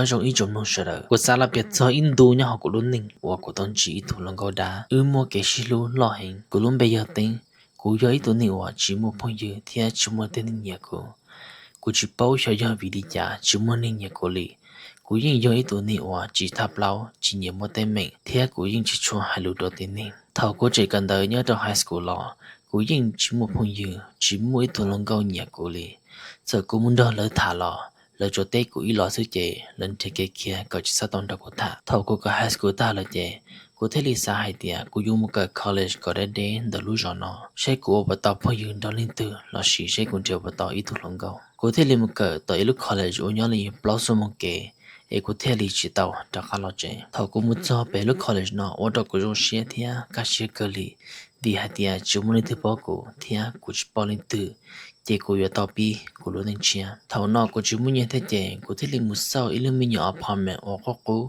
Nyob zoo ib tsoom mloog sawv daws, kuv xav los piav txog ib ntu nyob hauv kuv lub neej uas kuv tau ntsib ib tug hluas nkauj dab. Wb muaj kev sib hlub loj heev. Kuv lub npe yog Teeb. Kuv yog ib tug neeg uas tsis muaj phooj ywg thiab tsis muaj tej neeg nyiam kuv. Kuv tsis paub xyov yog vim li cas tsis muaj neeg nyiam kuv li. Kuv yeej yog ib tug neeg uas tsis thaj plaub, tsis nyiam muaj teeb meem, thiab kuv yeej tsis tshua hais lus rau tib neeg. Thaum kuv tseem kawm ntawv nyob rau high school los, kuv yeej tsis muaj phooj ywg, tsis muaj ib tug hluas nkauj nyiam kuv li. Txawm kuv mus nrog lawv tham los, lawv tsuas teb kuv ib los xwb ces lawv nrhiav kev khiav kom tsis txhob tau nrog kuv tham. Thaum kuv kawm high school tag lawm ces kuv thiaj li xav hais tias kuv yuav mus kawm college kom deb deb ntawm lub zos no, seb kuv ua puas tau phooj ywg nrog leej twg los sis seb kuv nrhiav puas tau ib tug hluas nkauj. Kuv thiaj li mus kawm tom ib lub college uas nyob li plaub xuab moos kev, es kuv thiaj li tsis tau rov qab los tsev. Thaum kuv mus txog pem lub college no ua rau kuv zoo siab thiab kaj siab kawg li, vim hais tias tsis muaj leej twg paub kuv thiab kuv tsis paub leej twg, ces kuv yuav tau pib kuv lub neej tshiab. Thaum no kuv tsis muaj nyiaj thiab ces kuv thiaj li mus xauj ib lub me nyuam apartment uas qub qub,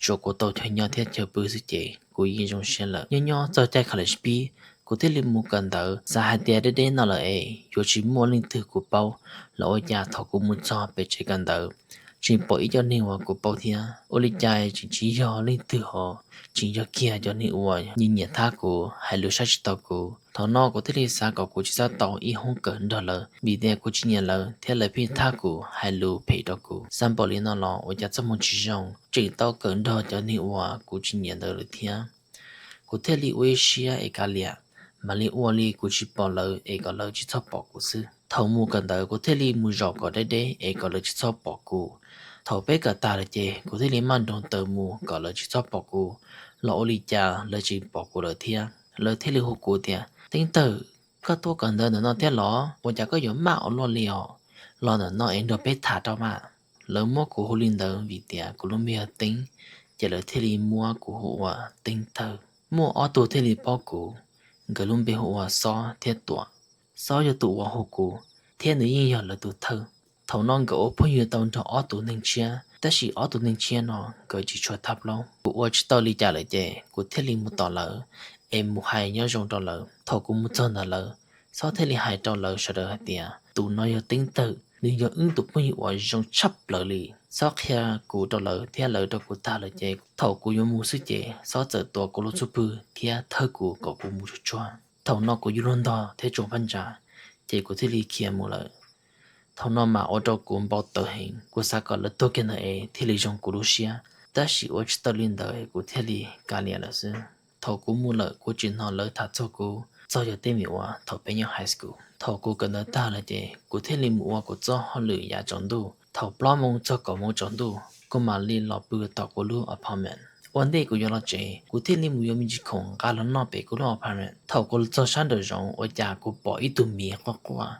tsuas kuv tau chaw nyob thiab chaw pw xwb ces kuv yeej zoo siab lawm. Nyob nyob txog caij college pib, kuv thiaj li mus kawm ntawv, xav hais tias deb deb no lawm es yuav tsis muaj leej twg kuv paub los ua cas thaum kuv mus txog pem tsev kawm ntawv, tseem pom ib co neeg uas kuv paub thiab. Ua li cas tseem tsis yog leej twg hos, tseem yog kiag cov neeg uas nyiam nyiam thab kuv, hais lus saib tsis taus kuv. Thaum no kuv thiaj li xav kom kuv tsis txhob tau ib hoob kawm nrog lawv, vim tias kuv tsis nyiam lawv thiab lawv pheej thab kuv, hais lus phem rau kuv. Xav npaum li no los ua cas txoj hmoo tsis zoo, tseem tau kawm nrog cov neeg uas kuv tsis nyiam ntawd lawm thiab. Kuv thiaj li ua ib siab es kav liam, mam li ua li kuv tsis pom lawv es kom lawv tsis txhob pom kuv xwb. Thaum mus kawm ntawv kuv thiaj li mus zaum kom deb deb es kom lawv tsis txhob pom kuv. Thaum peb kawm tag lawm ces kuv thiaj li maj nroos taws mus kom lawv tsis txhob pom kuv, los ua li cas lawv tseem pom kuv lawm thiab. Lawv thiaj li hu kuv tias, Teeb Tawg, koj tuaj kawm ntawv ntawm no thiab los? Ua cas koj yuav maj ua luaj li os? Los ntawm no es nrog peb tham rau mas. Lawv muab kuv hu li ntawd vim tias kuv lub npe yog Teeb, ces lawv thiaj li muab kuv hu ua Teeb Tawg. Muaj ob tug thiaj li paub kuv, nkawd lub npe hu ua Xob thiab Tuam. Xob yog tus uas hu kuv, thiab nws yeej yog lawv tus thawj. Thaum no nkawd ua phooj ywg tau nrog ob tug neeg tshiab, tab sis ob tug neeg tshiab no nkawd tsis tshua thab plaub. Kuv ua tsis tau li cas lawm ces kuv thiaj li mus tom lawv es mus hais nyob zoo rau lawv. Thaum kuv mus txog ntawm lawv, Xob thiaj li hais rau lawv sawv daws hais tias, Tus no yog Teeb Tawg, nws yog wb tus phooj ywg uas zoo tshaj plaws li. Xob qhia kuv rau lawv thiab lawv rau kuv tag lawm ces thaum kuv yuav mus xwb ces Xob txawm tuav kuv lub txuj pwg thiab thawb kuv kom kuv mus tsuag tsuag. Thaum no kuv yuav luag ntog thiab tsoos phab ntsa, ces kuv thiaj li khiav mus lawm. Thaum no mas ua rau kuv npau taws heev, kuv xav kom lawv tuag kiag ntawd es thiaj li zoo kuv lub siab, tab sis ua tsis tau li ntawd kuv thiaj li kav liam lawm xwb. Thaum kuv mus lawm kuv tseem hnov lawv tham txog kuv, txog yog tej me uas thaum peb nyob high school. Thaum kuv kawm ntawv tag lawm ces kuv thiaj li mus ua kuv txoj hauj lwm yav tsaus ntuj. Thaum plaub moos txog kaum moos tsaus ntuj kuv mam li los pw tom kuv lub apartment. Ua ntej kuv yuav los tsev, kuv thiaj li mus yuav me ntsis khoom nqa los noj pem kuv lub apartment. Thaum kuv los txog sab nraum zoov ua cas kuv pom ib tug miv quaj quaj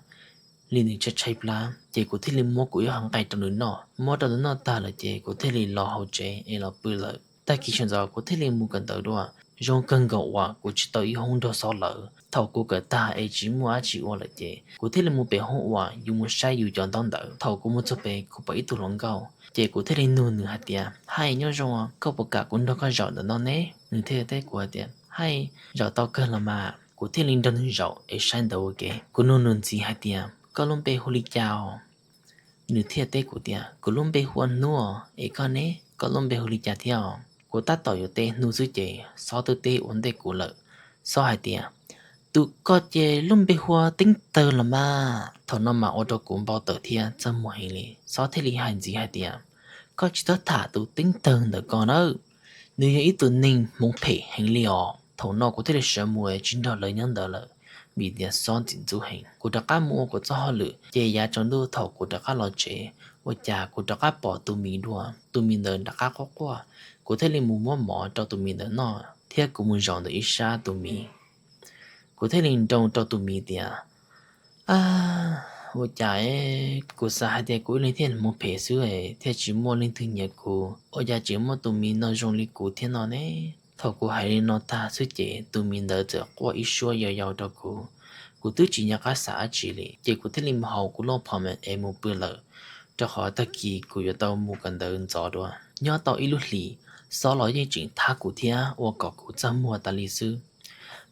li nws tshaib tshaib plab, ces kuv thiaj li muab kuv ib qho nqaij rau nws noj. Muab rau nws noj tag lawm ces kuv thiaj li los hauv tsev es los pw lawm. Tag kis sawv ntxov kuv thiaj li mus kawm ntawv dua. Zoo kawg nkaus uas kuv tsis tau ib hoob nrog Xob lawv. Thaum kuv kawm tag es tsis muaj dab tsi ua lawm ces kuv thiaj li mus pem hoob uas yus mus saib yus cov ntaub ntawv. Thaum kuv mus txog pem kuv pom ib tug hluas nkauj, ces kuv thiaj li nug nws hais tias, Hais, nyob zoo, koj puas kam kuv nrog koj zaum ntawm no ne? Nws thiaj teb kuv hais tias, Hais, zaum tau kawg los mas. Kuv thiaj li nrog nws zaum es saib ntawv ua ke. Kuv nug nws ntxiv hais tias, Koj lub npe hu li cas os? Nws thiaj teb kuv tias, Kuv lub npe hu ua Hnub os, es koj ne, koj lub npe hu li cas thiab os? Kuv tab tom yuav teb Hnub xwb ces Xob twb teb ua ntej kuv lawm. Xob hais tias, Tus ko ces lub npe hu ua Teeb Tawg los mas. Thaum no mas ua rau kuv npau taws thiab txaj muag heev li. Xob thiaj li hais ntxiv hais tias, Koj tsis txhob tham tus Teeb Tawg ntawm ko nawb, nws yog ib tug neeg hmoov phem heev li os. Thaum no kuv thiaj li sawv mus tsis nrog lawv nyob ntawd lawm, vim tias Xob ntxim ntxub heev. Kuv rov qab mus ua kuv txoj hauj lwm, ces yav tsaus ntuj thaum kuv rov qab los tsev, ua cas kuv rov qab pom tus miv dua, tus miv ntawd rov qab quaj quaj. Kuv thiaj li mus muab mov rau tus miv ntawd noj thiab kuv mus zaum ntawm ib sab tus miv. Kuv thiaj li nroo rau tus miv tias, Ua cas kuv xav hais tias kuv ib leeg thiaj hmoov phem xwb thiaj tsis muaj leej twg nyiam kuv, ua cas tseem muaj tus miv no zoo li kuv thiab no ne? Thaum kuv hais li no tag xwb ces tus miv ntawd txawm quaj ib suab yau yau rau kuv. Kuv twb tsis nco qab xav dab tsi li, ces kuv thiaj li mus hauv kuv lub apartment es mus pw lawm, rau qhov tag kis kuv yuav tau mus kawm ntawv ntxov dua. Nyob tau ib lub hlis, Xob los yeej tseem thab kuv thiab ua kom kuv txaj muag tas li xwb.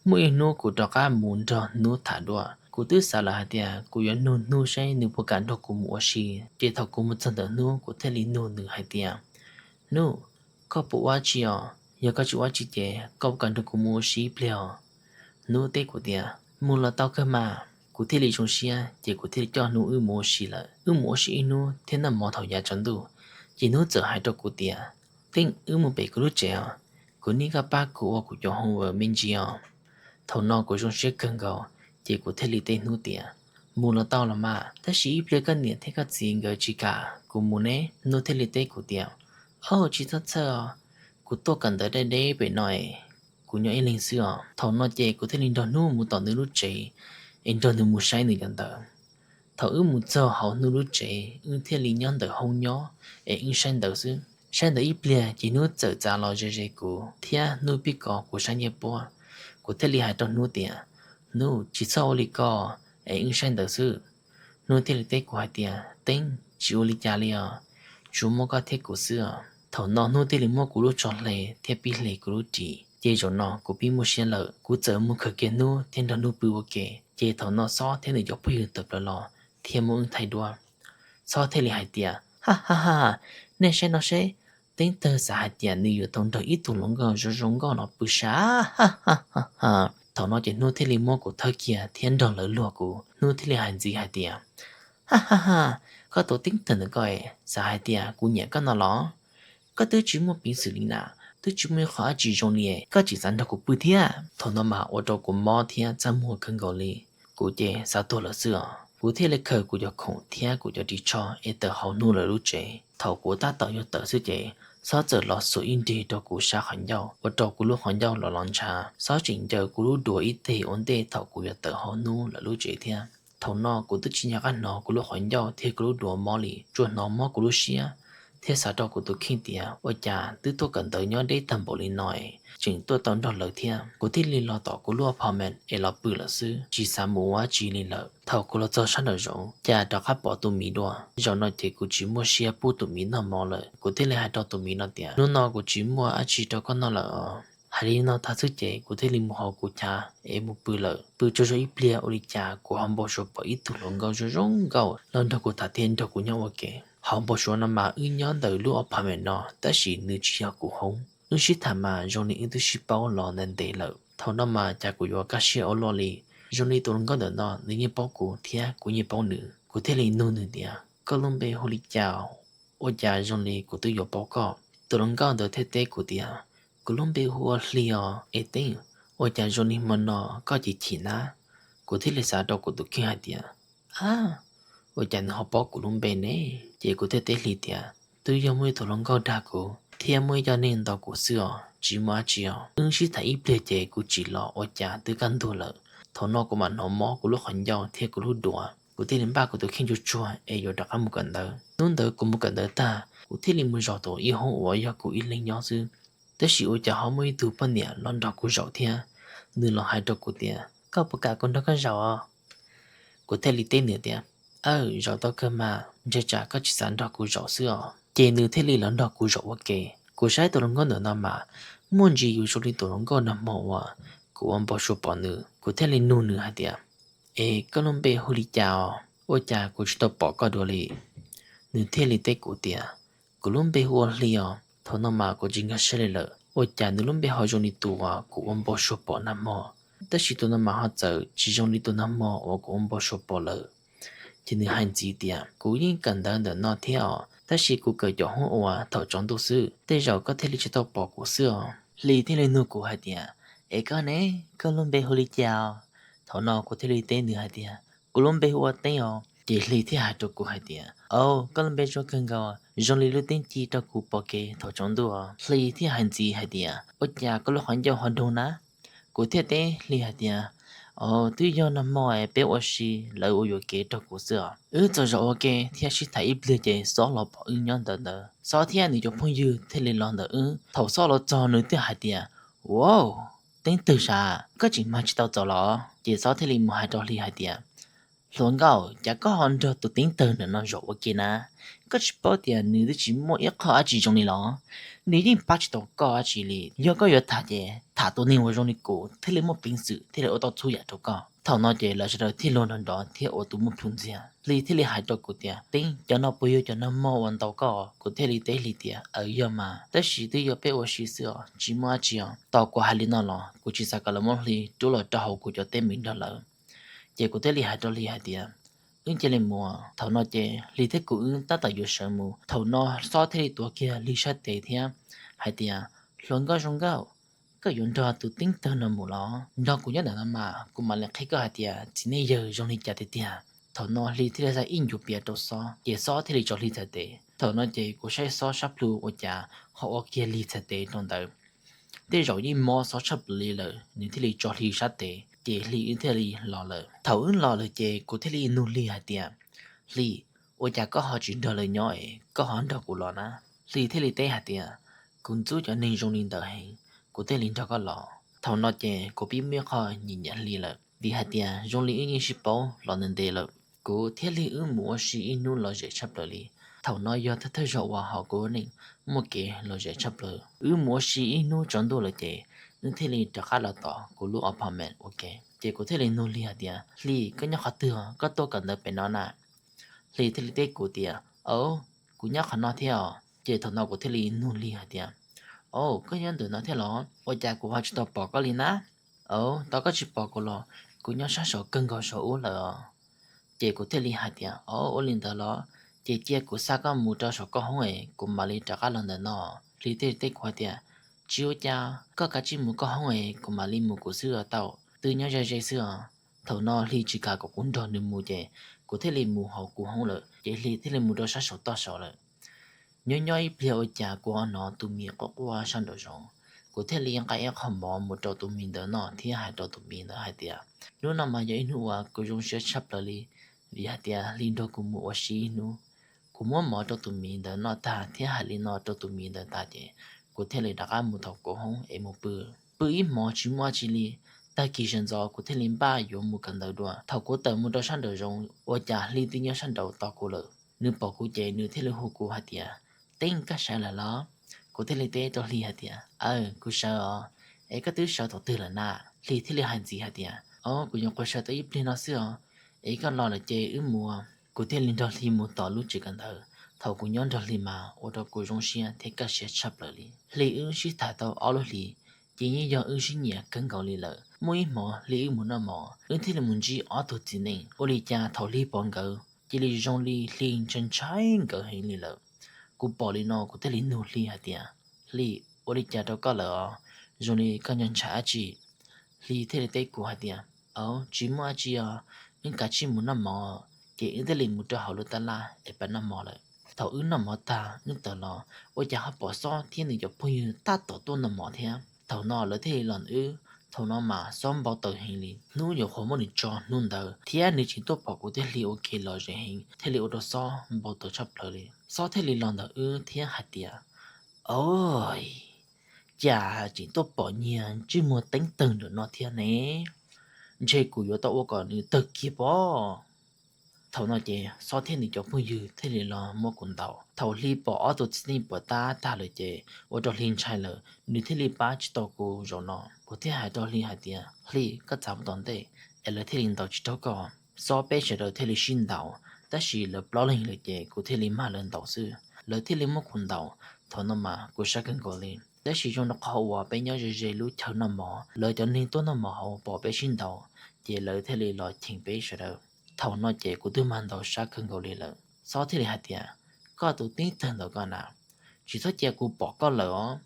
Muaj ib hnub kuv rov qab mus nrog Hnub tham dua, Kuv twb xav lawm hais tias kuv yuav nug Hnub saib nws puas kam nrog kuv mus ua si. Ces thaum kuv mus txog ntawm Hnub, kuv thiaj li nug nws hais tias, Hnub, koj puas ua dab tsi os? Yog koj tsis ua dab tsi ces koj puas kam nrog kuv mus ua si ib pliag os? Hnub teb kuv tias, Mus los tau kawg mas. Kuv thiaj li zoo siab, ces kuv thiaj li coj Hnub wb mus ua si lawm. Wb mus ua si ib hnub thiab noj mov thaum yav tsaus ntuj, ces Hnub txawm hais rau kuv tias, Teeb, wb mus pem kuv lub tsev os, kuv niaj koj pab kuv ua kuv cov homework me ntsis os. Thaum no kuv zoo siab kawg nkaus, ces kuv thiaj li teb Hnub tias, Mus los tau los mas, tab sis ib pliag koj niam thiab koj txiv nkawd tsis kam kuv mus ne. Hnub thiaj li teb kuv tias, Au, tsis txhob txhawj os, kuv tuaj kawm ntawv deb deb pem no es kuv nyob ib leeg xwb os. Thaum no ces kuv thiaj li nrog Hnub mus tom nws lub tsev es nrog nws mus saib nws cov ntawv. Thaum wb mus txog hauv Hnub lub tsev, wb thiaj li nyob ntawm hoob nyob es wb saib ntawv xwb. Saib ntawv ib pliag ces Hnub txawm txav los ze ze kuv thiab Hnub pib kov kuv sab ncej puab. Kuv thiaj li hais rau Hnub tias, Hnub, tsis txhob ua li ko es wb saib ntawv xwb. Hnub thiaj li teb kuv hais tias, Teeb, tsis ua li cas li os, tsuas muaj koj thiab kuv xwb os. Thaum no Hnub thiaj li muab kuv lub tsho hle thiab pib hle kuv lub ris. Ces zaum no kuv pib muaj siab lawm, kuv txawm mus khaws kiag Hnub thiab nrog Hnub pw ua ke. Ces thaum no Xob thiab nws cov phooj ywg tawm plaws los thiab muab wb thaij duab. Xob thiaj li hais tias, Ha ha ha, nej saib no seb, Teeb tawg xav hais tias nws yuav tau nrog ib tug hluas nkauj zoo zoo nkauj no pw sab, ha ha ha. Thaum no ces Hnub thiaj li muab kuv thawb kiag thiab nrog lawv luag kuv. Hnub thiaj li hais ntxiv hais tias, Ha ha ha, koj tus Teeb tawg ntawm koj xav hais tias kuv nyiam koj no los? Koj twb tsis muaj peev xwm li na, twb tsis muaj ib qho dab tsi zoo li, koj tseem xav nrog kuv pw thiab. Thaum no mas ua rau kuv mob thiab txaj muag kawg nkaus li, kuv ces xav tuag lawm xwb os. Kuv thiaj li khaws kuv cov khoom thiab kuv cov ris tsho es tawm hauv Hnub lawv lub tsev. Thaum kuv tab tom yuav tawm xwb ces Xob txawm los xuas ib nrig rau kuv sab qhov ncauj, ua rau kuv lub qhov ncauj los los ntshav. Xob tseem ncaws kuv lub duav ib teg ua ntej thaum kuv yuav tawm hauv Hnub lawv lub tsev thiab. Thaum no kuv twb tsis nco qab hnov kuv lub qhov ncauj thiab kuv lub duav mob li, tsuas hnov mob kuv lub siab thiab xav rau kuv tus kheej tias, Ua cas twb tuaj kawm ntawv nyob deb tag npaum li no es tseem tuaj tau nrog lawv thiab? Kuv thiaj li los tom kuv lub apartment es los pw lawm xwb, tsis xav mus ua dab tsi li lawm. Thaum kuv los txog sab nraum zoov, cas rov qab pom tus miv dua. Zaum no ces kuv tsis muaj siab pub tus miv noj mov lawm, kuv thiaj li hais rau tus miv no tias, Hnub no kuv tsis muaj dab tsi rau koj noj lawm os. Hais li no tag xwb ces kuv thiaj li mus hauv kuv chav es mus pw lawm. Pw tsaug zog ib pliag ua li cas kuv hauv npau suav pom ib tug hluas nkauj zoo zoo nkauj los nrog kuv tham thiab nrog kuv nyob ua ke. Hauv npau suav no mas wb nyob ntawm lub apartment no, tab sis nws tsis yog kuv hoob. Wb sib tham mas zoo li wb twb sib paub los ntev ntev lawm. Thaum no mas cas kuv yuav kaj siab ua luaj li, zoo li tus hluas nkauj ntawm no nws yeej paub kuv thiab kuv yeej paub nws. Kuv thiaj li nug nws tias, Koj lub npe hu li cas? Ua cas zoo li kuv twb yuav paub koj? Tus hluas nkauj ntawd thiaj teb kuv tias, Kuv lub npe hu ua Hli os. Es Teeb, ua cas zoo li hmo no koj chim chim na? Kuv thiaj li xav rau kuv tus kheej hais tias, Ab, ua cas nws ho paub kuv lub npe ne? Ces kuv thiaj teb Hli tias, Twb yog muaj ib tug hluas nkauj dag kuv thiab muaj ib co neeg ntaus kuv xwb os, tsis muaj dab tsi os. Wb sib tham ib pliag ces kuv tsim los ua cas twb kaj ntug lawm. Thaum no kuv mam hnov mob kuv lub qhov ncauj thiab kuv lub duav. Kuv thiaj li npaj kuv tus kheej tsuag tsuag es yuav rov qab mus kawm ntawv. Hnub ntawd kuv mus kawm ntawv tag, kuv thiaj li mus zaum tom ib hoob uas yog kuv ib leeg nyob xwb. Tab sis ua cas ho muaj ib tug poj niam los nrog kuv zaum thiab. Nws los hais rau kuv tias, Koj puas kam kuv nrog koj zaum os? Kuv thiaj li teb nws tias, Aw, zaum tau kawg mas, ntshe tsam koj tsis xav nrog kuv zaum xwb os. Ces nws thiaj li los nrog kuv zaum ua ke. Kuv saib tus hluas nkauj ntawm no mas muaj ntsis yus zoo li tus hluas nkauj nag hmo uas kuv ua npau suav pom nws. Kuv thiaj li nug nws hais tias, Es koj lub npe hu li cas os? Ua cas kuv tsis tau pom koj dua li? Nws thiaj li teb kuv tias, Kuv lub npe hu ua Hli os. Thaum no mas kuv tsis nkag siab li lawm, ua cas nws lub npe ho zoo li tus uas kuv ua npau suav pom nag hmo, tab sis tus no mas ho txawm tsis zoo li tus nag hmo uas kuv ua npau suav pom lawm. Ces nws hais ntxiv tias, Kuv yeej kawm ntawv ntawm no thiab os, tab sis kuv kawm cov hoob uas thaum tsaus ntuj xwb, tej zaum koj thiaj li tsis tau pom kuv xwb os. Hli thiaj li nug kuv hais tias, Es koj ne, koj lub npe hu li cas os? Thaum no kuv thiaj li teb nws hais tias, Kuv lub npe hu ua Teeb os. Ces Hli thiaj hais rau kuv hais tias, Au, koj lub npe zoo kawg nkaus, zoo li lub teeb ci rau kuv pom kev thaum tsaus ntuj os. Hli thiaj hais ntxiv hais tias, Ua cas koj lub qhov ncauj ho doog na? Kuv thiaj teb Hli hais tias, Au, twb yog nag hmo es peb ua si, lawv ua yuam kev rau kuv xwb os. Wb txawm zaum ua ke thiab sib tham ib pliag ces Xob los pom wb nyob ntawm ntawd. Xob thiab nws cov phooj ywg thiaj li los ntawm wb. Thaum Xob los txog nws thiaj hais tias, Wow, Teeb tawg sav, koj tseem mag tsis tau txaus los? Ces Xob thiaj li mus hais rau Hli hais tias, Hluas nkauj, cas koj ho nrog tus Teeb tawg ntawm no zaum ua ke na? Koj tsis paub tias nws twb tsis muaj ib qho dab tsi zoo li los? Nws yeej pab tsis tau koj dab tsi li. Yog koj yuav tham ces tham tus neeg uas zoo li kuv thiaj li muaj peev xwm thiaj li ua tau txhua yam rau koj. Thaum no ces lawv sawv daws thiaj luag nrov nrov thiab ua tus muaj plhus ntxiag. Hli thiaj li hais rau kuv tias, Teeb, cov no puas yog cov nag hmo uas ntaus koj? Kuv thiaj li teb Hli tias, Aws, yog mas, tab sis twb yog peb ua si xwb os, tsis muaj dab tsi os. Tos kuv hais li no los kuv tsis xav kom lawv muab Hli rub los rau hauv kuv cov teeb meem nrog lawv. Ces kuv thiaj li hais rau Hli hais tias, Wb cia li mus. Thaum no ces Hli thiab kuv wb tab tom yuav sawv mus. Thaum no Xob thiaj li tuav kiag Hli sab tes thiab hais tias, Hluas nkauj zoo nkauj, koj yuav nrog tus teeb tawg no mus los? Nrog kuv nyob ntawm no mas kuv mam li qhia koj hais tias txiv neej yawg zoo li cas tiag tiag. Thaum no Hli thiaj li xa ib ncuav pias rau Xob, ces Xob thiaj li tso Hli txhais tes. Thaum no ces kuv saib Xob sab plhu ua cas ho ua kiag Hli txhais tes rau ntawd. Tej zaum yeej mob Xob tshaj plaws li lawm, nws thiaj li tso Hli sab tes, ces Hli wb thiaj li los lawm. Thaum wb los lawm ces kuv thiaj li nug Hli hais tias, Hli, ua cas koj ho tsis nrog lawv nyob es koj ho nrog kuv los na? Hli thiaj li teb hais tias, Kuv ntxub cov neeg zoo li ntawd heev, kuv thiaj li nrog koj los. Thaum no ces kuv pib muaj qhov nyiam nyiam Hli lawm, vim hais tias zoo li wb yeej sib paub los ntev ntev lawm. Kuv thiab Hli wb mus ua si ib hnub lom zem tshaj plaws li. Thaum no yog thawj thawj zaug uas hauv kuv lub neej muaj kev lom zem tshaj plaws. Wb mus ua si ib hnub tsaus ntuj lawm ces wb thiaj li rov qab los tom kuv lub apartment ua ke. Ces kuv thiaj li nug Hli hais tias, Hli, koj nyob qhov twg? Koj tuaj kawm ntawv pem no na? Hli thiaj li teb kuv tias, Aub, kuv nyob qhov no thiab os. Ces thaum no kuv thiaj li nug Hli hais tias, Aub, koj nyob ntawm no thiab los? Ua cas kuv ho tsis tau pom koj li na? Aub, tau koj tsis pom kuv los? Kuv nyob sab saum kawg nkaus saum ub lawm os. Ces kuv thiaj li hais tias, Aub, ua li ntawd los? Ces cia kuv xa koj mus rau saum koj hoob es kuv mam li rov qab los ntawm no. Hli thiaj li teb kuv hais tias, Tsis ua cas, koj kav tsij mus koj hoob es kuv mam li mus kuv xwb tau, twb nyob ze ze xwb os. Thaum no Hli tsis kam kom kuv nrog nws mus ces kuv thiaj li mus hauv kuv hoob lawm, ces Hli thiaj li mus rau sab saum toj saud lawm. Nyob nyob ib pliag ua cas kuv hnov tus mis quaj quaj sab nraum zoov. Kuv thiaj li nqa ib qho mov mus rau tus mis ntawd noj thiab hais rau tus mis ntawd hais tias, Hnub no mas yog ib hnub uas kuv zoo siab tshaj plaws li, vim hais tias Hli nrog kuv mus ua si ib hnub. Kuv muab mov rau tus mis ntawd noj tag thiab hais li no rau tus mis ntawd tas ces kuv thiaj li rov qab mus tom kuv hoob es mus pw. Pw ib hmos tsis muaj dab tsi li, tag kis sawv ntxov kuv thiaj li npaj yuav mus kawm ntawv dua. Thaum kuv tawm mus rau sab nraum zoov ua cas Hli twb nyob sab nraud tos kuv lawm. Nws pom kuv ces nws thiaj li hu kuv hais tias, Teeb, koj sawv lawm los? Kuv thiaj li teb rau Hli hais tias, Aw, kuv sawv os. Es koj twb sawv thaum twg lawm na? Hli thiaj li hais ntxiv hais tias, Aub, kuv nyuam qhuav sawv tau ib pliag no xwb os. Es koj los lawm ces wb mus. Kuv thiaj li nrog Hli mus tom lub tsev kawm ntawv. Thaum kuv nyob nrog Hli mas ua rau kuv zoo siab thiab kaj siab tshaj plaws li. Hli wb sib tham tau ob lub hlis, ces yeej yog wb sib nyiam kawg nkaus li lawm. Muaj ib hmos Hli wb mus noj mov, wb thiaj li mus ntsib ob tug txiv neej. Ua li cas thaum Hli pom nkawd cia li zoo li Hli ntshai ntshai nkawd heev li lawm. Kuv pom li no kuv thiaj li nug Hli hais tias, Hli, ua li cas rau koj lawm os? Zoo li koj ntshai ntshai dab tsi? Hli thiaj li teb kuv hais tias, Aub, tsis muaj dab tsi os, wb kav tsij mus noj mov. Ces wb thiaj li mus rau hauv lub tab laj es pab noj mov lawm. Thaum wb noj mov tag wb tawm los, ua cas ho pom Xob thiab nws cov phooj ywg tab tom tuaj noj mov thiab. Thaum no lawv thiaj li los ntawm wb. Thaum no mas Xob npau taws heev li, hnub nyuam qhuav muab nws tso hnub ntawd thiab nws tseem tuaj pom kuv thiab Hli ua ke lom zem heev, thiaj li ua rau Xob npau taws tshaj plaws li. Xob thiaj li los ntawm wb thiab hais tias, Aub, cas tseem tuaj pom niag ntsej muag teeb tawg nraum no thiab ne? Ntshe kuv yuav tau ua kom nws tawg kiag pob. Thaum no ces Xob thiab nws cov phooj ywg thiaj li los muab kuv ntaus. Thaum Hli pom ob tug txiv neej puas tab tag lawm ces ua rau Hli ntshai lawm, nws thiaj li pab tsis tau kuv zaum no. Kuv thiaj hais rau Hli hais tias, Hli, koj txav mus tom ntej es lawv thiaj li ntaus tsis raug koj. Xob peb sawv daws thiaj li sib ntaus, tab sis lawv plaub leeg lawm ces kuv thiaj li mag lawv ntaus xwb, lawv thiaj li muab kuv ntaus. Thaum no mas kuv sab kawg nkaus li, tab sis zoo rau qhov uas peb nyob ze ze lub chaw noj mov, lawv cov neeg tuaj noj mov hauv pom peb sib ntaus, ces lawv thiaj li los cheem peb sawv daws. Thaum no ces kuv twb mag ntaus sab kawg nkaus li lawm. Xob thiaj li hais tias, Koj tus tib tawg ntawm koj na, tsis txhob cia kuv pom koj lawm os.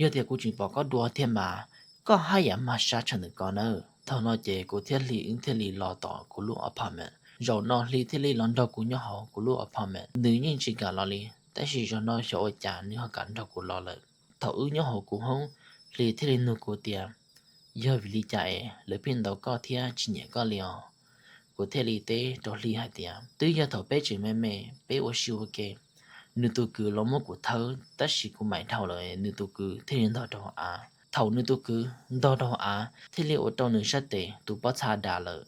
Yog tias kuv tseem pom koj dua thiab mas, koj haj yam mag sab tshaj ntawm ko nawb. Thaum no ces kuv thiab Hli wb thiaj li los tom kuv lub apartment. Zaum no Hli thiaj li los nrog kuv nyob hauv kuv lub apartment. Nws yeej tsis kam los li, tab sis zaum no xyov ua cas nws ho kam nrog kuv los lawm. Thaum wb nyob hauv kuv hoob, Hli thiaj li nug kuv tias, Yog vim li cas es lawv pheej ntaus koj thiab tsis nyiam koj li os? Kuv thiaj li teb rau Hli hais tias, Twb yog thaum peb tseem me me, peb ua si ua ke, nws tus kwv los muab kuv thawb, tab sis kuv maim dhau lawm, nws tus kwv thiaj li ntog rau hauv av. Thaum nws tus kwv ntog rau hauv av thiaj li ua rau nws sab tes tus pob txha dam lawm,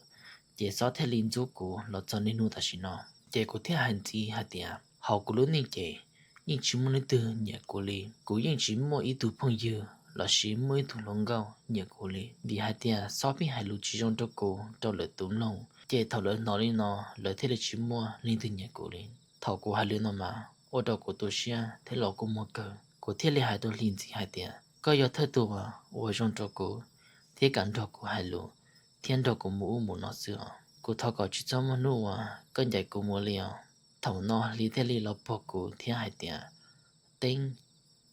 ces Xob thiaj li ntxub kuv los txog niaj hnub tam sim no. Ces kuv thiaj hais ntxiv hais tias, hauv kuv lub neej ces yeej tsis muaj leej twg nyiam kuv li. Kuv yeej tsis muaj ib tug phooj ywg lossis muaj ib tug hluas nkauj nyiam kuv li. Vim hais tias Xob pheej hais lus tsis zoo rau kuv rau lwm tus mloog, ces thaum lawv hnov li no, lawv thiaj li tsis muaj leej twg nyiam kuv li. Thaum kuv hais li no mas ua rau kuv tu siab thiab los kua muag kawg. Kuv thiaj li hais rau Hli ntxiv hais tias, koj yog thawj tug uas zoo rau kuv thiab kam nrog kuv hais lus thiab nrog kuv mus ub mus no xwb os. Kuv thov kom tsis txhob muaj hnub uas koj ncaim kuv mus li os. Thaum no Hli thiaj li los pog kuv thiab hais tias, Teeb,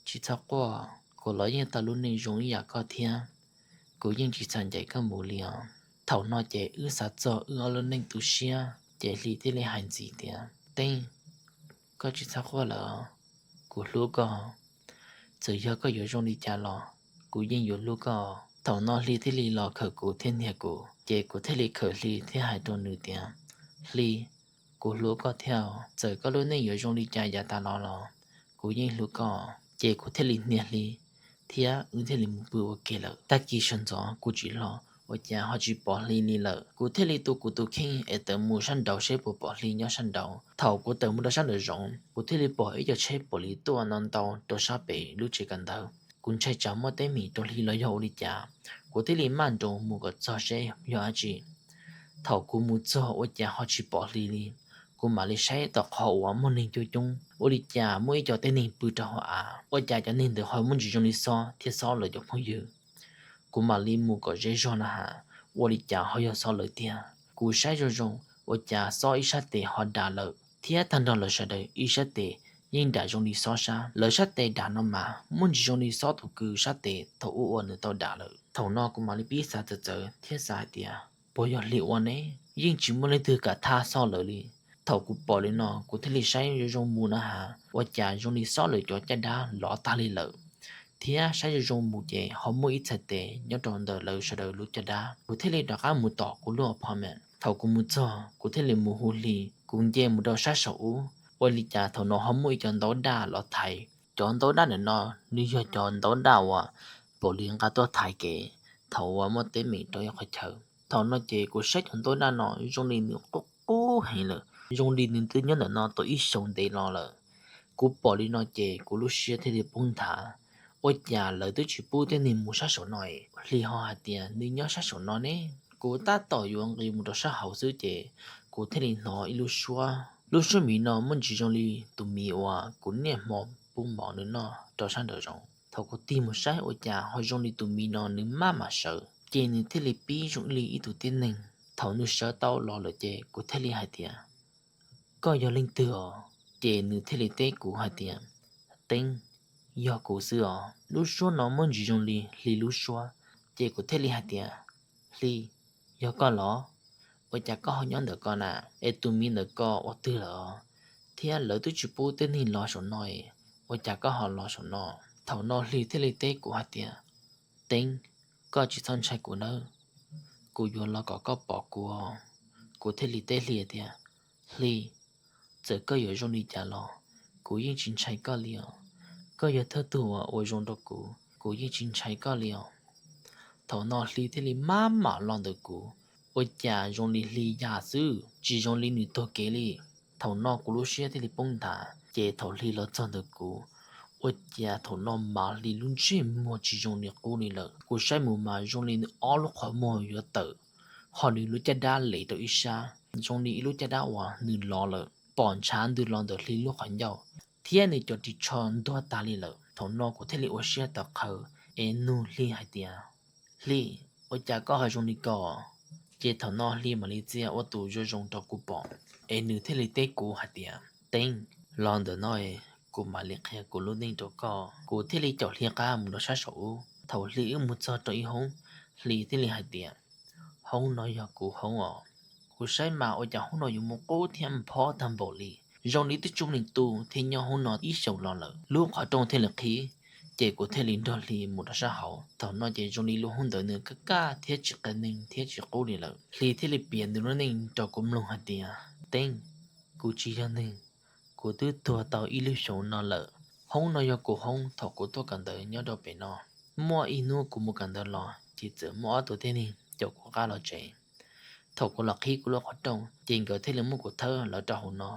tsis txhob quaj, kuv los yeej tau lub neej zoo ib yam koj thiab. Kuv yeej tsis txhob ncaim koj mus li os. Thaum no ces wb xav txog wb ob lub neej tu siab, ces Hli thiaj li hais ntxiv tias, Teeb, koj tsis txhob quaj lawm, kuv hlub koj. Txawm yog koj yuav zoo li cas los kuv yeej yuav hlub koj. Thaum no Hli thiaj li los khawm kuv thiab hnia kuv, ces kuv thiaj li khawm Hli thiab hais rau nws tias, Hli, kuv hlub koj thiab. Txawm koj lub neej yuav zoo li cas yav tas los los kuv yeej hlub koj. Ces kuv thiaj li hnia Hli thiab wb thiaj li mus pw ua ke lawm. Tag kis sawv ntxov kuv tsim hlo, ua cas ho tsis pom Hli li lawm. Kuv thiaj li tu kuv tus kheej es tawm mus sab nraud seb puas pom Hli nyob sab nraud. Thaum kuv tawm mus rau sab nraum zoov, kuv thiaj li pom ib co tsheb pom li tuaj no ntau rau sab pem lub tsev kawm ntawv. Kuv ntshai tsam muaj teeb meem rau Hli los yog ua li cas, kuv thiaj li maj nroos mus kom txog seb yog dab tsi. Thaum kuv mus txog ua cas ho tsis pom Hli li. Kuv mam li saib tom qhov uas muaj neeg coob coob, ua li cas muaj ib co tib neeg pw rau hauv av, ua cas cov neeg ntawd ho muaj ntsis zoo li Xob thiab Xob lawv cov phooj ywg. Kuv mam li mus kom ze zog na has, ua li cas ho yog Xob lawv tiag. Kuv saib zoo zoo, ua cas Xob ib sab tes ho dam lawm, thiab tag nrho lawv sawv daws ib sab tes yeej dam zoo li Xob sab. Lawv sab tes dam no mas muaj ntsis zoo li Xob tus kwv sab tes thaum ub uas nws tau dam lawm. Thaum no kuv mam li pib xav txawv txawv thiab xav hais tias, puas yog Hli ua ne? Yeej tsis muaj leej twg kam thab Xob lawv li. Thaum kuv pom li no kuv thiaj li saib zoo zoo mus na has, ua cas zoo li Xob lawv cov caj dab lov tag li lawm. Thiab saib zoo zoo mus ces ho muaj ib txhais tes nyob rau ntawm lawv sawv daws lub caj dab. Kuv thiaj li rov qab mus tom kuv lub apartment. Thaum kuv mus txog kuv thiaj li mus hu Hli. Kuv nce mus rau sab saum ub, ua li cas thaum no ho muaj ib co ntaub daj los thaiv. Cov ntaub daj ntawm no nws yog cov ntaub daj uas pom li nqa tuaj thaiv kev thaum uas muaj teeb meem rau ib qhov chaw. Thaum no ces kuv saib cov ntaub daj no zoo li nws qub qub heev lawm, zoo li nws twb nyob ntawm no tau ib xyoos ntev los lawm. Kuv pom li no ces kuv lub siab thiaj li poob nthav. Ua cas lawv twb tsis pub tib neeg mus sab saum no, Hli ho hais tias nws nyob sab saum no ne? Kuv tab tom yuav nqis mus rau sab hauv xwb ces kuv thiaj li hnov ib lub suab. Lub suab miv no muaj ntsis zoo li tus miv uas kuv niaj hmo pub mov nws noj rau sab nraum zoov. Thaum kuv tig mus saib ua cas ho zoo li tus miv no nws maj mam sawv, ces nws thiaj li pib zoo li ib tug tib neeg. Thaum nws sawv tau los lawm ces kuv thiaj li hais tias, koj yog leej twg os? Ces nws thiaj li teb kuv hais tias, Teeb, yog kuv xwb os. Lub suab no muaj ntsis zoo li Hli lub suab. Ces kuv thiaj li hais tias, Hli, yog koj los? Ua cas koj ho nyob ntawm ko na? Es tus miv ntawm ko ua twg lawm os? Thiab lawv twb tsis pub tib neeg los saum no, ua cas koj ho los saum no? Thaum no Hli thiaj li teb kuv hais tias, Teeb, koj tsis txhob ntshai kuv nawb, kuv yuav los kom koj pom kuv. Kuv thiaj li teb Hli tias, Hli, txawm koj yuav zoo li cas los kuv yeej tsis ntshai koj li os. Koj yog thawj tug uas ua zoo rau kuv, kuv yeej tsis ntshai koj li os. Thaum no Hli thiaj li maj mam los ntawm kuv, ua cas zoo li Hli yam xwb, tsis zoo li nws tuag kev li. Thaum no kuv lub siab thiaj li poob nthav, ces thaum Hli los txog ntawm kuv, ua cas thaum no mas Hli lub ntsej muag tsis zoo li qub li lawm. Kuv saib mus mas zoo li nws ob lub qhov muag yuav tawm, ho nws lub caj dab lev rau ib sab, zoo li ib lub caj dab uas nws lov lawm, pom ntshav ntws los ntawm Hli lub qhov ncauj, thiab nws cov ris tsho ntuag tas li lawm. Thaum no kuv thiaj li ua siab tawv qhawv es nug Hli hais tias, Hli, ua cas koj ho zoo li ko? Ces thaum no Hli mam li txia ua tus zoo zoo rau kuv pom, es nws thiaj li teb kuv hais tias, Teeb, los ntawm no, kuv mam li qhia kuv lub neej rau koj. Kuv thiaj li caum Hli qab mus rau sab saum ub. Thaum Hli wb mus txog rau ib hoob, Hli thiaj li hais tias, Hoob no yog kuv hoob os. Kuv saib mas ua cas hoob no yuav muaj qub thiab nphob tag npaum li, zoo li twb tsis muaj leej twg thiaj nyob hoob no ib xyoos los lawm. Lub qhov rooj thiaj li qhib, ces kuv thiaj li nrog Hli mus rau sab hauv. Thaum no ces zoo li lub hoob ntawd nws kaj kaj thiab tsis qe neeg thiab tsis qub li lawm. Hli thiaj li piav nws lub neej rau kuv mloog hais tias, Teeb, kuv tsis yog neeg, kuv twb tuag tau ib lub xyoos no lawm. Hoob no yog kuv hoob thaum kuv tuaj kawm ntawv nyob rau pem no. Muaj ib hnub kuv mus kawm ntawv los ces txawm muaj ob tug tib neeg caum kuv qab los tsev. Thaum kuv los qhib kuv lub qhov rooj ces nkawd thiaj li muab kuv thawb lawv rau hauv no,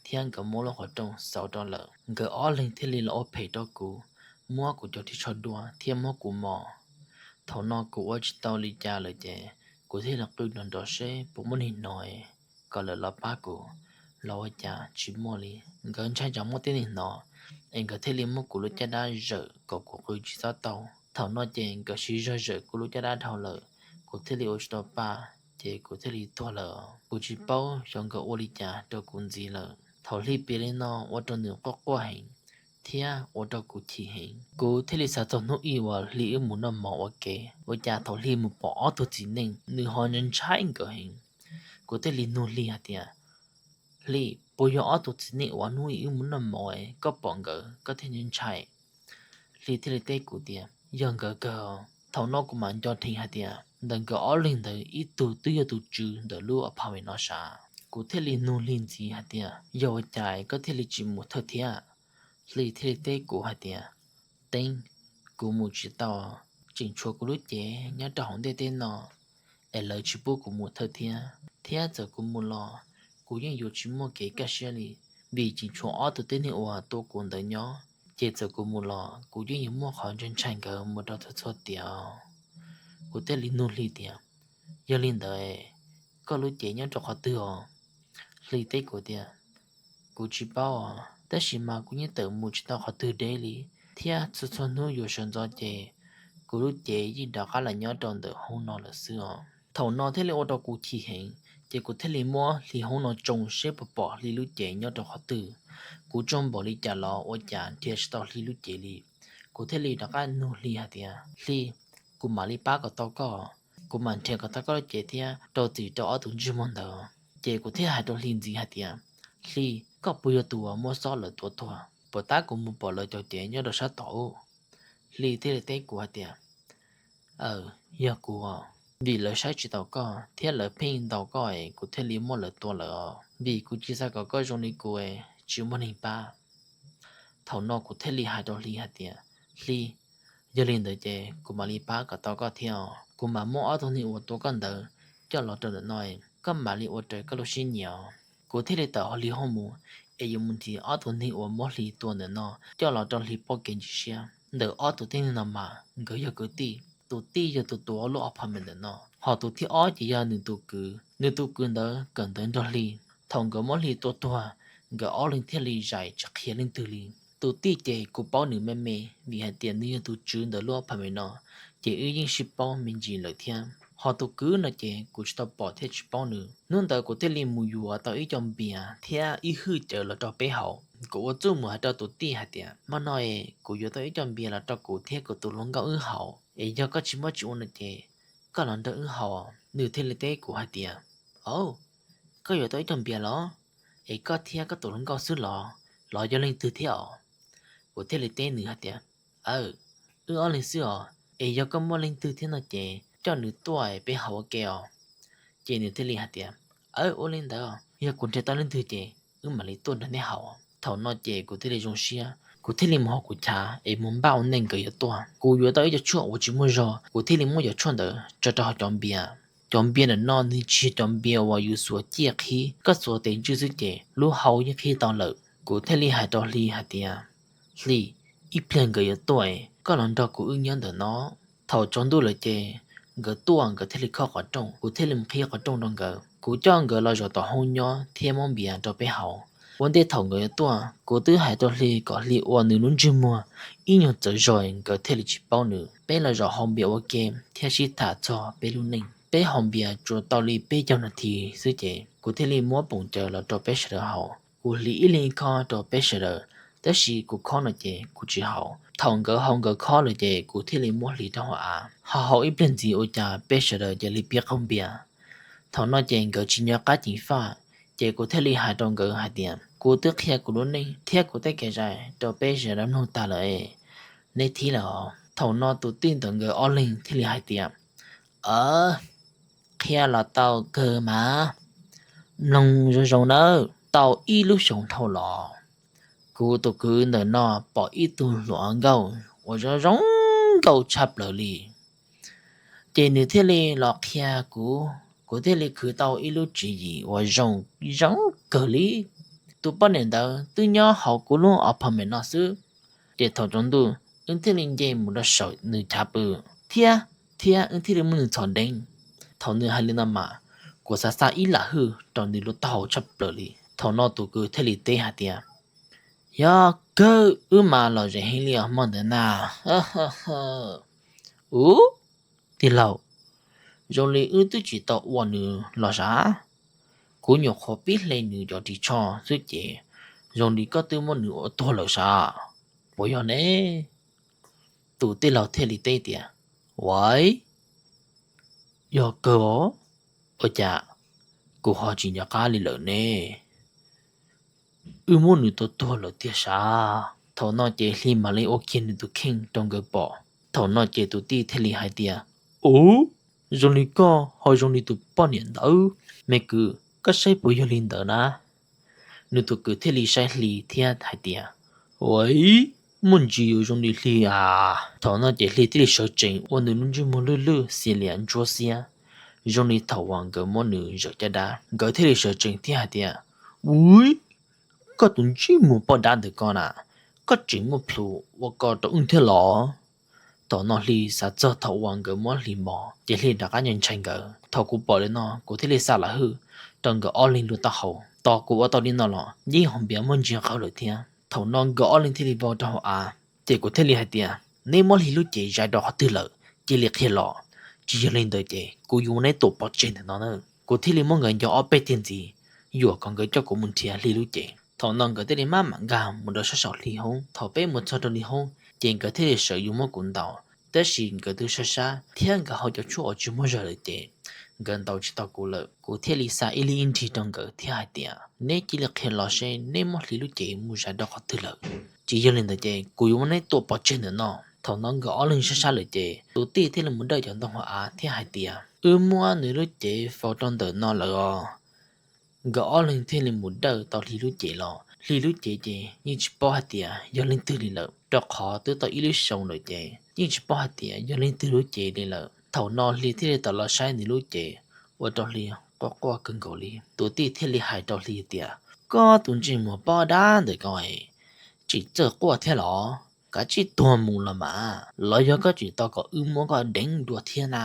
thiab nkawd muab lub qhov rooj xauv rau lawm. Nkawd ob leeg thiaj li los ua phem rau kuv, muab kuv cov ris tsho dua thiab muab kuv mos. Thaum no kuv ua tsis tau li cas lawm ces kuv thiaj li qw nrov nrov seb puas muaj neeg hnov kom lawv los pab kuv, los ua cas tsis muaj li. Nkawd ntshai tsam muaj tej neeg hnov es nkawd thiaj li muab kuv lub caj dab zawm kom kuv qw tsis txhob tau. Thaum no ces nkawd siv zog zawm kuv lub caj dab dhau lawm, kuv thiaj li ua tsis tau pa, ces kuv thiaj li tuag lawm. Kuv tsis paub xyov nkawd ua li cas rau kuv ntxiv lawm. Thaum Hli piav li no ua rau nws quaj quaj heev thiab ua rau kuv chim heev. Kuv thiaj li xav txog hnub ib uas Hli wb mus noj mov ua ke, ua cas thaum Hli mus pom ob tug txiv neej nws ho ntshai ntshai nkawd heev. Kuv thiaj li nug Hli hais tias, Hli, puas yog ob tug txiv neej uas hnub ib wb mus noj mov koj pom nkawd koj thiaj ntshai? Hli thiaj li teb kuv tias, Yog nkawd kawg. Thaum no kuv mam nco dheev hais tias ntawm nkawd ob leeg ntawd ib tug twb yog tus tswv ntawm lub apartment no sav. Kuv thiaj li nug Hli ntxiv hais tias, Yog ua cas koj thiaj li tsis mus thawj thiab? Hli thiaj li teb kuv hais tias, Teeb, kuv mus tsis tau, tseem tshuav kuv lub cev nyob rau hauv ntiaj teb no es lawv tsis pub kuv mus thawj thiab. Thiab txawm kuv mus los kuv yeej yuav tsis muaj kev kaj siab li, vim tseem tshuav ob tug tib neeg uas tua kuv ntawd nyob, ces txawm kuv mus los kuv yeej yuav muaj qhov ntshai ntshai nkawd mus rau txhua txhua tiam. Kuv thiaj li nug Hli tias, Yog li ntawd, koj lub cev nyob rau qhov twg os? Hli teb kuv tias, Kuv tsis paub os, tab sis mas kuv yeej tawm mus tsis tau qhov twg deb li, thiab txhua txhua hnub yuav sawv ntxov ces kuv lub cev yeej rov qab los nyob rau ntawm hoob no lawm xwb os. Thaum no thiaj li ua rau kuv chim heev, ces kuv thiaj li muab Hli hoob no tsoo seb puas pom Hli lub cev nyob rau qhov twg. Kuv tsoo npaum li cas los ua cas nrhiav tsis tau Hli lub cev li. Kuv thiaj li rov qab nug Hli hais tias, Hli, kuv mam li pab kom tau koj, kuv mam nrhiav kom tau koj lub cev thiab rau txim rau ob tug ntsej muag ntawd. Ces kuv thiaj hais rau Hli ntxiv hais tias, Hli, koj puas yog tus uas muab Xob lawv tua tuag? Puas tab kuv mus pom lawv cov cev nyob rau sab tom ub? Hli thiaj li teb kuv hais tias, Aw, yog kuv os, vim lawv saib tsis taus koj thiab lawv pheej ntaus koj es kuv thiaj li muab lawv tua lawm os, vim kuv tsis xav kom koj zoo li kuv es tsis muaj neeg pab. Thaum no kuv thiaj li hais rau Hli hais tias, Hli, yog li ntawd ces kuv mam li pab kom tau koj thiab os, kuv mam muab ob tug neeg uas tua koj ntawd coj los rau ntawm no, koj mam li ua raws koj lub siab nyiam os. Kuv thiaj li tawm hauv Hli hoob mus, es yuav mus nrhiav ob tug neeg uas muab Hli tua ntawm no coj los rau Hli pauj kev ntxim siab. Ntawm ob tug tib neeg no mas nkawd yog kwv tij, tus tij yog tus tuav lub apartment ntawm no, ho tus thib ob ces yog nws tus kwv. Nws tus kwv ntawd kawm ntawv nrog Hli. Thaum nkawd muab Hli tua tuag, nkawd ob leeg thiaj li zais tsis qhia leej twg li. Tus tij ces kuv paub nws me me, vim hais tias nws yog tus tswv ntawm lub apartment no, ces wb yeej sib paub me ntsis lawm thiab. Ho tus kwv no ces kuv tsis tau pom thiab tsis paub nws. Hnub ntawd kuv thiaj li mus yuav tau ib co npias thiab ib hwj cawv los rau peb haus. Kuv ua txuj mus hais rau tus tij hais tias, Hmo no es kuv yuav tau ib co npias los rau kuv thiab kuv tus hluas nkauj wb haus, es yog koj tsis muaj tsis ua no ces koj los nrog wb haus. Nws thiaj li teb kuv hais tias, Au, koj yuav tau ib co npias los? Es koj thiab koj tus hluas nkauj xwb los, los yog leej twg thiab os? Kuv thiaj li teb nws hais tias, Aw, wb ob leeg xwb os, es yog koj muaj leej twg thiab no ces coj nws tuaj peb haus ua ke os. Ces nws thiaj li hais tias, Aw, ua li ntawd, yog kuv nrhiav tau leej twg ces wb mam li tuaj nrog nej haus. Thaum no ces kuv thiaj li zoo siab, kuv thiaj li mus hauv kuv chav es mus npaj ua ntej nkawd yuav tuaj. Kuv yuav tau ib co tshuaj uas tsis muaj zog, kuv thiaj li muab cov tshuaj ntawd tso rau hauv cov npias. Cov npias ntawm no nws tsis yog cov npias uas yus xuas ciaj qhib, koj xuas tes ntswj xwb ces lub hau yeej qhib tau lawm. Kuv thiaj li hais rau Hli hais tias, Hli, ib pliag nkawd yuav tuaj, koj los nrog kuv wb nyob ntawm no. Thaum tsaus ntuj lawm ces nkawd tuaj, nkawd thiaj li khob qhov rooj, kuv thiaj li mus qhib qhov rooj rau nkawd. Kuv coj nkawd los zaum tom hoob nyob thiab muab npias rau peb haus. Ua ntej thaum nkawd yuav tuaj, kuv twb hais rau Hli kom Hli ua nws lub ntsej muag ib nyuag txawv zog nkawd thiaj li tsis paub nws. Peb los zaum haus npias ua ke thiab sib tham txog peb lub neej. Peb haus npias tsuas tau li peb caug nas this xwb ces kuv thiaj li muab poom cawv los rau peb sawv daws haus. Kuv hliv ib leeg ib khob rau peb sawv daws, tab sis kuv khob no ces kuv tsis haus. Thaum nkawd haus nkawd khob lawm ces kuv thiaj li muab hliv rau hauv av. Ho haus ib pliag ntxiv ua cas peb sawv daws cia li pib qaug npias. Thaum no ces nkawd tsis nco qab ceev faj, ces kuv thiaj li hais rau nkawd hais tias, Kuv twb qhia kuv lub neej thiab kuv tej kev zais rau peb sawv daws mloog tas lawm, neb thib lawm os. Thaum no tus tij ntawm nkawd ob leeg thiaj li hais tias, Aw, qhia los tau kawg mas, mloog zoo zoo nawb. Tau ib lub xyoos dhau los, kuv tus kwv ntawm no pom ib tug hluas nkauj uas zoo zoo nkauj tshaj plaws li. Ces nws thiaj li los qhia kuv, kuv thiaj li khwv tau ib lub tswv yim uas zoo zoo kawg li. Tus poj niam ntawd twb nyob hauv kuv lub apartment no xwb. Ces thaum tsaus ntuj wb thiaj li nce mus rau saum nws chav pw, thiab, thiab wb thiaj li muab nws txhom deev. Thaum nws hais li no mas, kuv xav xa ib lam hwj rau nws lub taub hau tshaj plaws li. Thaum no tus kwv thiaj li teb hais tias, yog kawg, wb mas lom zem heev li os hmo ntawd na. Ub, tij laug, zoo li wb twb tsis tau ua nws los sav. Kuv nyuam qhuav pib hle nws cov ris tsho xwb ces zoo li koj twb muab nws ua tuag lawm sav, puas yog ne? Tus tij laug thiaj li teb tias, ua, yog kawg os, ua cas kuv ho tsis nco qab li lawm ne? Wb muab nws tua tuag lawm tiag sav. Thaum no ces Hli mam li ua kiag nws tus kheej rau nkawd pom. Thaum no ces tus tij thiaj li hais tias, ub, zoo li koj ho zoo li tus poj niam ntawd, me kwv, koj saib puas yog li ntawd na? Nws tus kwv thiaj li saib Hli thiab hais tias, ua, muaj ntsis yuav zoo li Hli a. Thaum no ces Hli thiaj li sawv tsees ua nws lub ntsej muag lwj lwj xiav liam ntsuab xiab, zoo li thaum uas nkawd muab nws zawm caj dab. Nkawd thiaj li sawv tsees thiab hais tias, ua, koj tus ntsej muag poj dab ntawm koj na, koj tseem muaj plhus ua ko rau wb thiab los? Thaum no Hli xav txog thaum uas nkawd muab Hli mos ces Hli rov qab ntshai ntshai nkawd. Thaum kuv pom li no kuv thiaj li xa lam hwj rau nkawd ob leeg lub taub hau. Tos kuv ua tau li no los yeej ho npias muaj ntsis qawv lawm thiab. Thaum no nkawd ob leeg thiaj li vau rau hauv av, ces kuv thiaj li hais tias, neb muab Hli lub cev zais rau qhov twg lawm, cia li qhia los, tsis yog li ntawd ces kuv yuav muab neb tua pov tseg ntawm no na. Kuv thiaj li muab nkawd ncaws ob peb tiag ntxiv, yuam kom nkawd coj kuv mus nrhiav Hli lub cev. Thaum no nkawd thiaj li maj mam nkag mus rau sab saum Hli hoob. Thaum peb mus txog rau Hli hoob ces nkawd thiaj li sawv yuav muab kuv ntaus, tab sis nkawd twb sab sab thiab nkawd haus cov tshuaj uas tsis muaj zog lawm ces nkawd ntaus tsis tau kuv lawm. Kuv thiaj li xa ib leeg ib nrig rau nkawd thiab hais tias, neb cia li qhia los seb neb muab Hli lub cev mus zais rau qhov twg lawm, tsis yog li ntawd ces kuv yuav muab neb tua pov tseg ntawm no. Thaum no nkawd ob leeg sab sab lawm ces tus tij thiaj li mus dawj cov ntoo hauv av thiab hais tias, wb muab nws lub cev faus rau ntawm no lawm os. Nkawd ob leeg thiaj li mus dawj tau Hli lub cev los. Hli lub cev ces yeej tsis paub hais tias yog leej twg li lawm, rau qhov twb tau ib lub xyoos lawm ces yeej tsis paub hais tias yog leej twg lub cev li lawm. Thaum no Hli thiaj li tawm los saib nws lub cev, ua rau Hli quaj quaj kawg nkaus li. Tus tij thiaj li hais rau Hli tias, koj tus ntsej muag poj dab ntawm koj, tseem txawj quaj thiab los? Kav tsij tuag mus los mas, los yog koj tseem tau kom wb muab koj deev dua thiab na?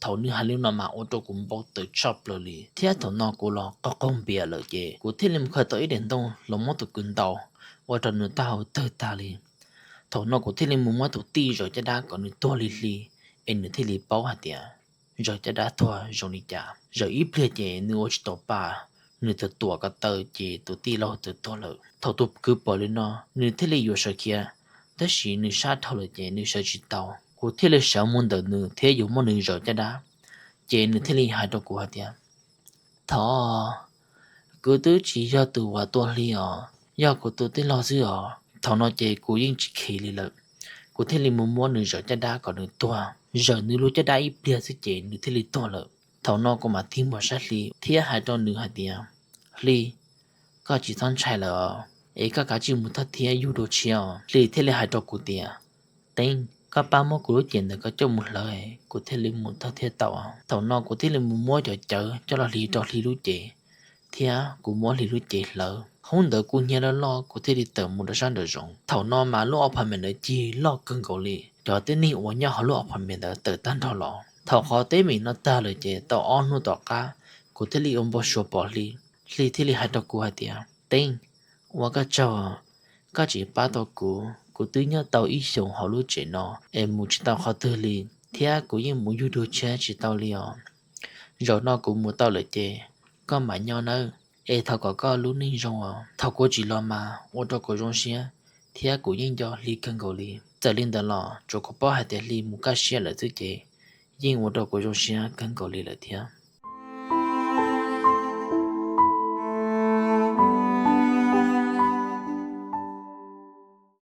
Thaum nws hais li no mas ua rau kuv npau taws tshaj plaws li, thiab thaum no kuv los qaug qaug npias lawm ces kuv thiaj li mus khaws tau ib daim ntoo los muab tus kwv ntaus, ua rau nws taub hau tawg tag li. Thaum no kuv thiaj li mus muab tus tij zaws caj dab kom nws tuag li hli, es nws thiaj li paub hais tias zaws caj dab tuag zoo li cas. Zaws ib pliag ces nws ua tsis tau pa, nws txawm tuam ko taw ces tus tij laug txawm tuag lawm. Thaum tus kwv pom li no, nws thiaj li yuav sawv khiav, tab sis nws sab dhau lawm ces nws sawv tsis tau. Kuv thiaj li sawv mus ntawm nws thiab yuav muab nws zaws caj dab, ces nws thiaj li hais rau kuv hais tias, thov, kuv twb tsis yog tus uas tua Hli os, yog kuv tus tij laug xwb os. Thaum no ces kuv yeej tsis khiav li lawm, kuv thiaj li mus muab nws zaws caj dab kom nws tuag. Zaws nws lub caj dab ib pliag xwb ces nws thiaj li tuag lawm. Thaum no kuv mam tig mus saib Hli thiab hais rau nws hais tias, Hli, koj tsis txhob ntshai lawm os, es koj kav tsij mus thawj thiab yug dua tshiab os. Hli thiaj li hais rau kuv tias, Teeb, koj pab muab kuv lub cev ntawd koj coj mus hlawv, kuv thiaj li mus thawj thiab tau. Thaum no kuv thiaj li mus muab cov cawv coj los hliv rau Hli lub cev, thiab kuv muab Hli lub cev hlawv. Hoob ntawd kuj hnyiab loj loj, kuv thiaj li tawm mus rau sab nraum zoov. Thaum no mas lub apartment ntawd cig loj kawg nkaus li, cov tib neeg uas nyob hauv lub apartment ntawd tawm tag nrho los. Thaum qhov teeb meem no tag lawm ces tau ob hnub tom qab, kuv thiaj li ua npau suav pom Hli. Hli thiaj li hais rau kuv hais tias, Teeb, ua koj tsaug, koj tseem pab tau kuv. Kuv twb nyob tau ib xyoos hauv lub tsev no es mus tsis tau qhov twg li, thiab kuv yeej mus yug dua tshiab tsis tau li os. Zaum no kuv mus tau lawm ces koj mam nyob nawb, es thov kom koj lub neej zoo os. Thaum kuv tsim los mas ua rau kuv zoo siab, thiab kuv yeej nco Hli kawg nkaus li. Txawm li ntawd los tsuas kuv paub hais tias Hli mus kaj siab lawm xwb ces yeej ua rau kuv zoo siab kawg nkaus li lawm thiab.